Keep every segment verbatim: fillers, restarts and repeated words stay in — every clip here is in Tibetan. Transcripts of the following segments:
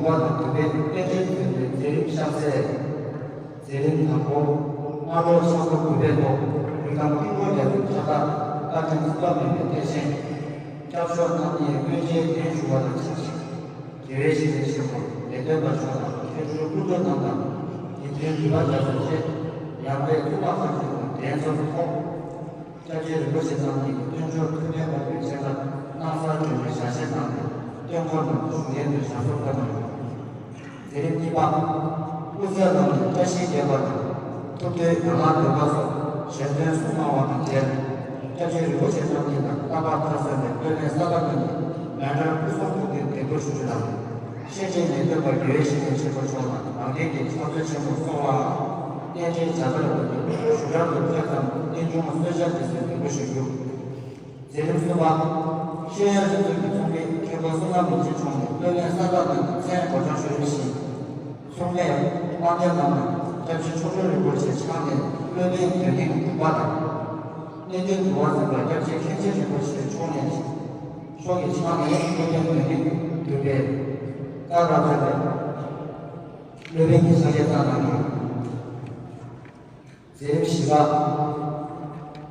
པ་དང་གུས་པས་རྟེན་འབྲེལ་མཛད་པའི་མཛད་རིམ་བཤམས་གསལ། མཛད་རིམ་དང་པོ། སྔ་དྲོ་ཕྱག་འཁོར་གུས་པའི་ཐོག་རི་སྒང་ཏིང་འཁོར་རྒྱ་མཚོའི་ཕྱག་རྟགས་བཀའ་དྲིན་བརྩི་བ་མེད་པའི་གཏེར་ཆེན། སྐྱབས་མཆོག་རྣམ་གཉིས་མངོན་མཇལ་གདན་ཞུ་བ་དང་ཆབས་ཅིག་དགེ་བའི་བཤེས་གཉེན་ཆེན་པོ་ལས་སྟོན་པ་མཆོག་དང་མཁན་ཟུར་སྐུ་མགྲོན་རྣམས་དང་དགེ་འདུན་རིམ་པ་རྒྱ་མཚོ་བཅས་ཡར་མར་བཙུན་མ་ཁག་ཅིག་དང་གདན་འཛོམས་ཐོག་སྐྱབས་རྗེ་རིན་པོ་ཆེ་རྣམ་གཉིས་ཀྱིས་སྟོན་མཆོག་ཐུབ་བསྟན་པ་པོའི་ཆེད་མངགས་སྣང་གསར་སྒྲོན་མེའི་ཞལ་བཞེས་གནང་སྟེ་སྟོན་འཁོར་ནང་བཞུགས་གདན་དུ་ཞབས་སོར་བཀའ་གནང་ཡོད། མཛད་རིམ་གཉིས་པ། སྐུ་ཚེ་རིང་ལ་བཀྲ་ཤིས་བདེ་བ་དང་ཐུབ་བསྟན་ཡར་ལངས་སྡོམ་པ་སོགས་ཞལ་འདོན་གསུང་གནང་བ་དང་འབྲེལ། སྐྱབས་རྗེ་རིན་པོ་ཆེ་རྣམ་གཉིས་དང་བསླབ་པ་མཐར་སོན་པའི་སློབ་དཔོན་ས་དགའ་ཀུན་གྱིས་མཎྜལ་སྐུ་གསུང་ཐུགས་ཀྱི་འདེགས་འབུལ་ཞུ་རྒྱུ་དང་། ཤེས་རྗེ་ནས་སྟོན་པ་དགེ་བའི་བཤེས་གཉེན་ཆེན་པོ་མཆོག་དང་རང་རྒྱལ་གྱི་ཕྱག་མཛོད་ཆེན་པོ་སོགས་ལའང་རྟེན་འབྲེལ་མཇལ་དར་འབུལ་དུ་བཞུགས་གྲལ་དུ་ཕེབས་ཙམ་རྟེན་འབྱུང་གསོལ་ཇ་འདེབས་སའི་འདེགས་འབུལ་ཞུ་རྒྱུ། མཛད་རིམ་གསུམ་པ། ཤེས་ཡོན་སྤྱི་ཚོགས་ཀྱི་ཚོགས་མི་མཁན་པོ་བསོད་ནམས་རིན་ཆེན་མཆོག་ནས་སློབ་དཔོན་ས་དགའ་ཀུན་གྱི་མཚན་སྒོ་བྱང་ཞུ་རིམ་བཞིན། མཚུངས་མེད་དཔལ་ལྡན་བླ་མ་སྐྱབས་རྗེ་མཆོག་སྤྲུལ་རིན་པོ་ཆེ་ཕྱག་ནས་སློབ་དཔོན་དོན་ལྡན་དྲུག་པ་དང་། གནས་བརྟན་དུ་བ་འཛིན་པ་སྐྱབས་རྗེ་མཁན་ཆེན་རིན་པོ་ཆེ་མཆོག་ནས་མཆོག་གི་ཕྱག་ནས་སློབ་དཔོན་དོན་ལྡན་དྲུག་པའི་བཀའ་རབ་སྩལ་བའི་སློབ་དཔོན་གྱི་ཕྱག་རྗེས་བསྩལ་གནང་ཡོད། མཛད་རིམ་བཞི་པ།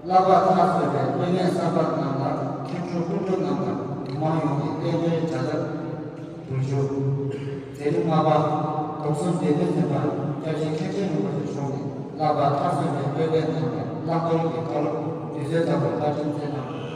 བསླབ་པ་མཐར་སོན་པའི་སློབ་དཔོན་གསར་པ་རྣམས་ལ་མཁན་ཟུར་སྐུ་མགྲོན་རྣམས་དང་མི་མང་ཡོངས་ཀྱིས་རྟེན་འབྲེལ་མཇལ་དར་འབུལ་རྒྱུ། མཛད་རིམ་ལྔ་པ། དུག་གསུམ་སྡེ་སྣོད་འཛིན་པ་སྐྱབས་རྗེ་མཁན་ཆེན་རིན་པོ་ཆེ་མཆོག་ནས་བསླབ་པ་མཐར་སོན་པའི་སློབ་དཔོན་རྣམས་ལ་བསླབ་སྟོར་གྱི་བཀའ་སློབ་དུས་ཚོད་ལྟར་དུ་བཀའ་དྲིན་སྩལ་གནང་།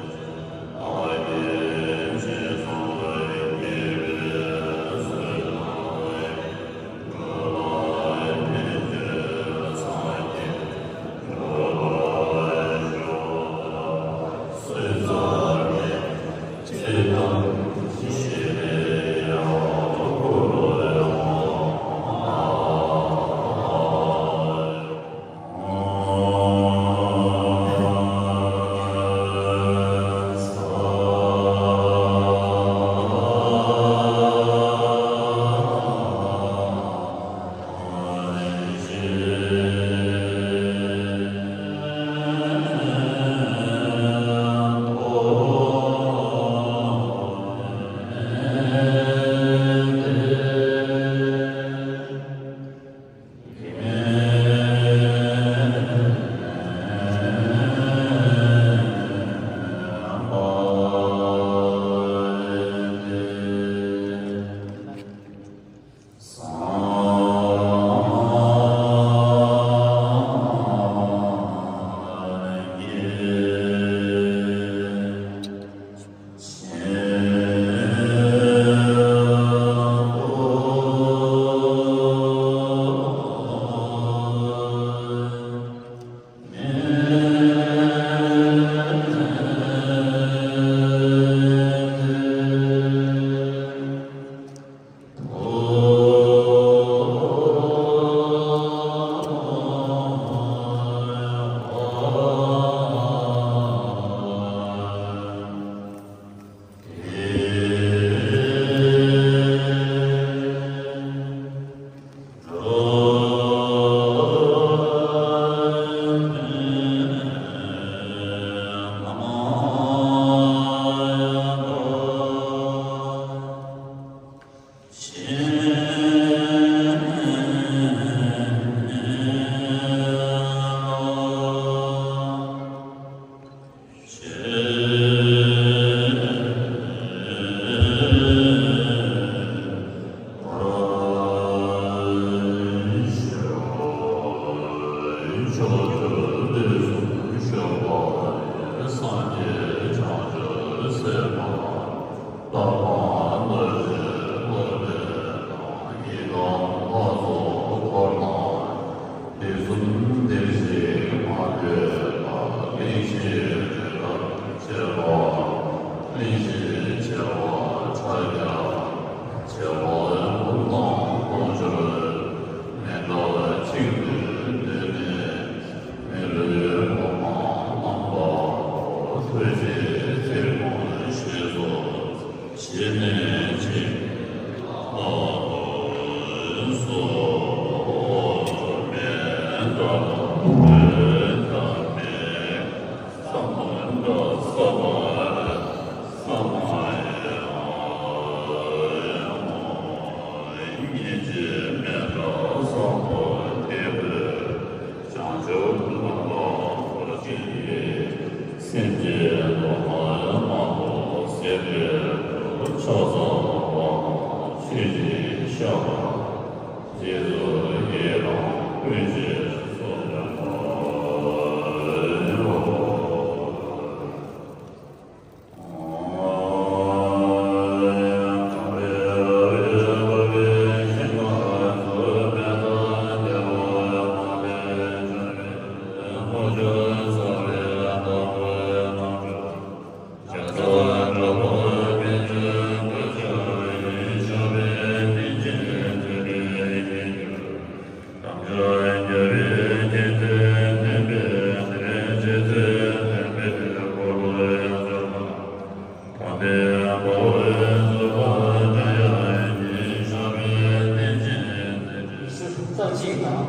རྩ་གཅིག་དང་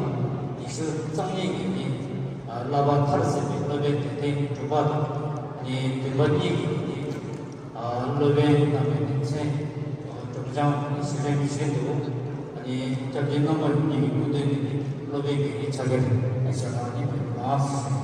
ཉི་ཤུ་རྩ་གཉིས་ཀྱི་ཉིན་བསླབ་པ་མཐར་ཕྱིན་པའི་སློབ་དཔོན་དད་ལྡན་གྱི་སྒྲུབ་པ་དང་ནི་འདུན་པ་གཉིས་ཀྱི་ཉིན། སློབ་དཔོན་རྣམ་པའི་མཚན་སྒྲོལ་ལྗང་ཞིག་རིང་བཞིན་དུ་སྐྱབས་རྗེ་རྣམ་པ་གཉིས་ཀྱི་སྐུ་མདུན་ནས་སློབ་དཔོན་གྱི་ཕྱག་འཁྱེར་ཞལ་ལག་གཉིས་པ་ཡོངས་སུ་ཞུ།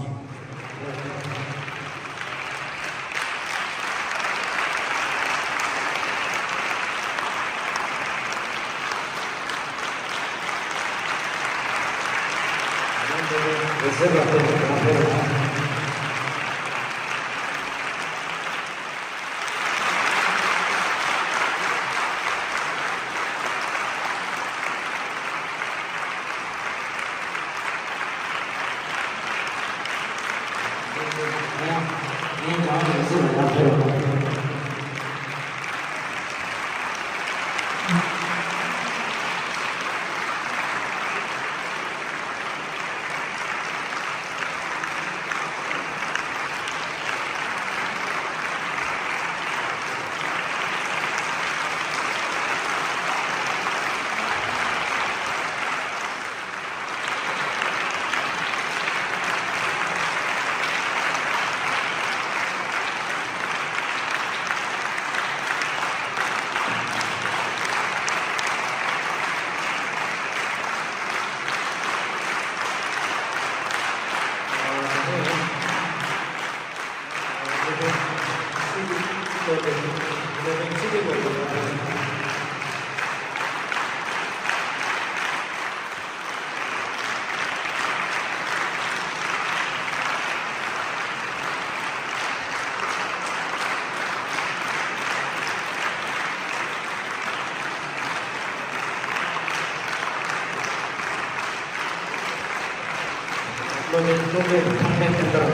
སློབ་དཔོན་སློབ་དཔོན་ཐང་པའི་སྐུ་འདར།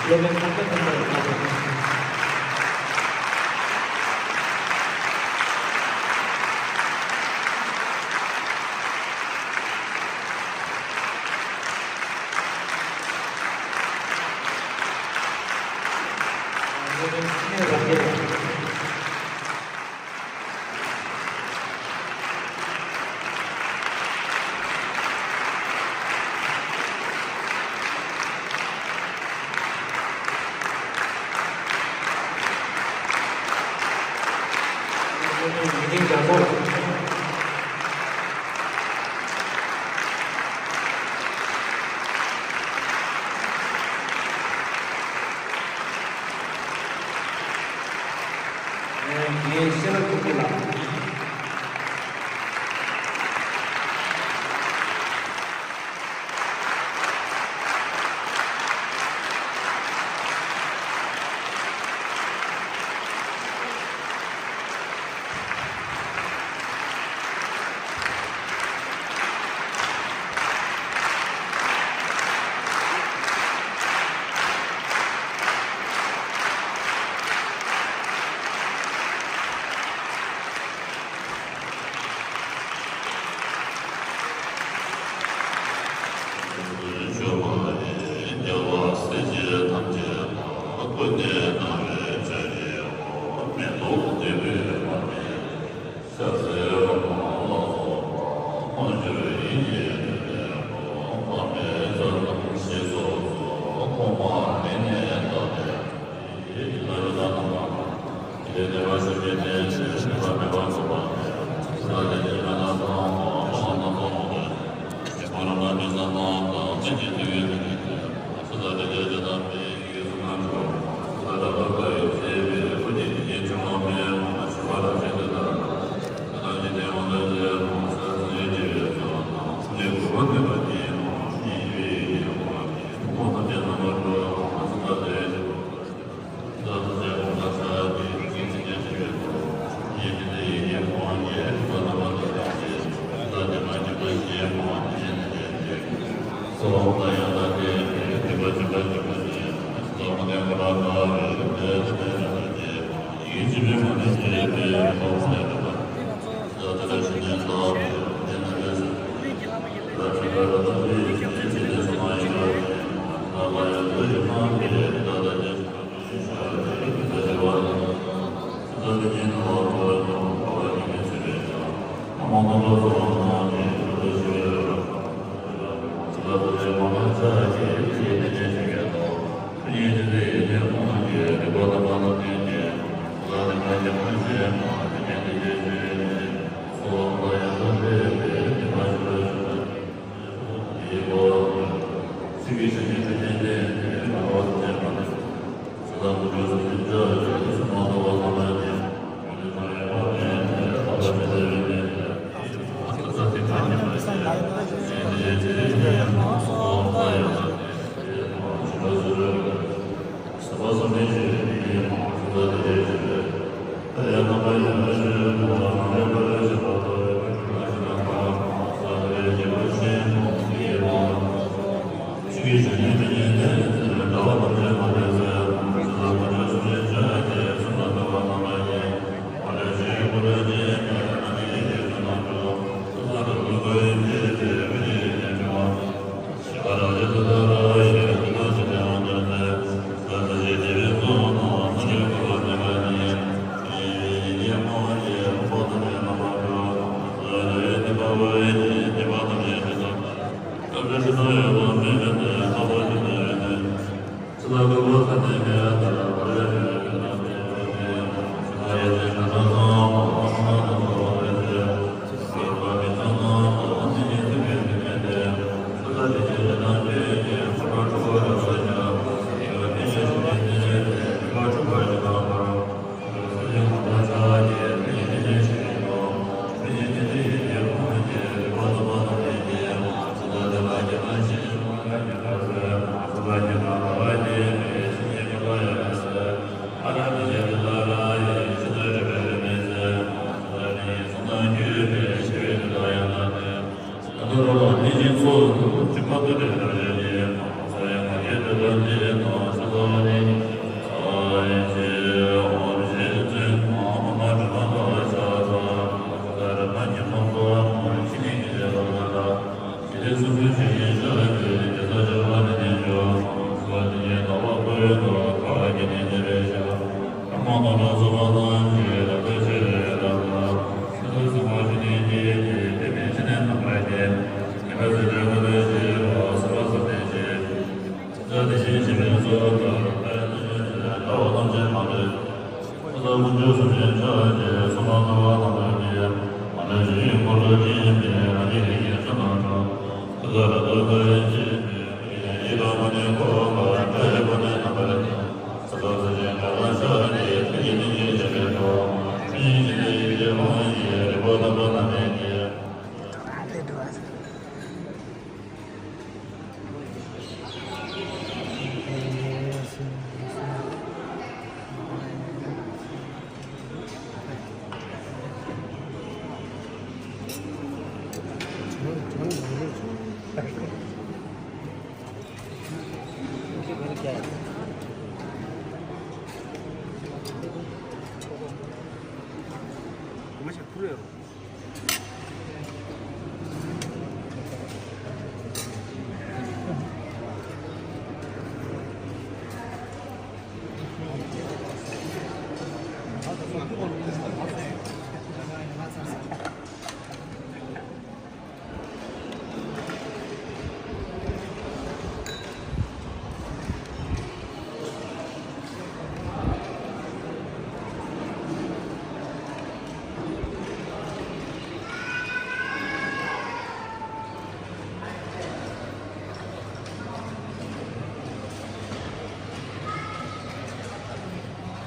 སློབ་དཔོན་ཐང་པའི་སྐུ་འདར། སློབ་དཔོན་འཆི་མེད་རབ་རྒྱས། ངའི་ཤེས་རབ་ཀྱི་སྐུ་ལ།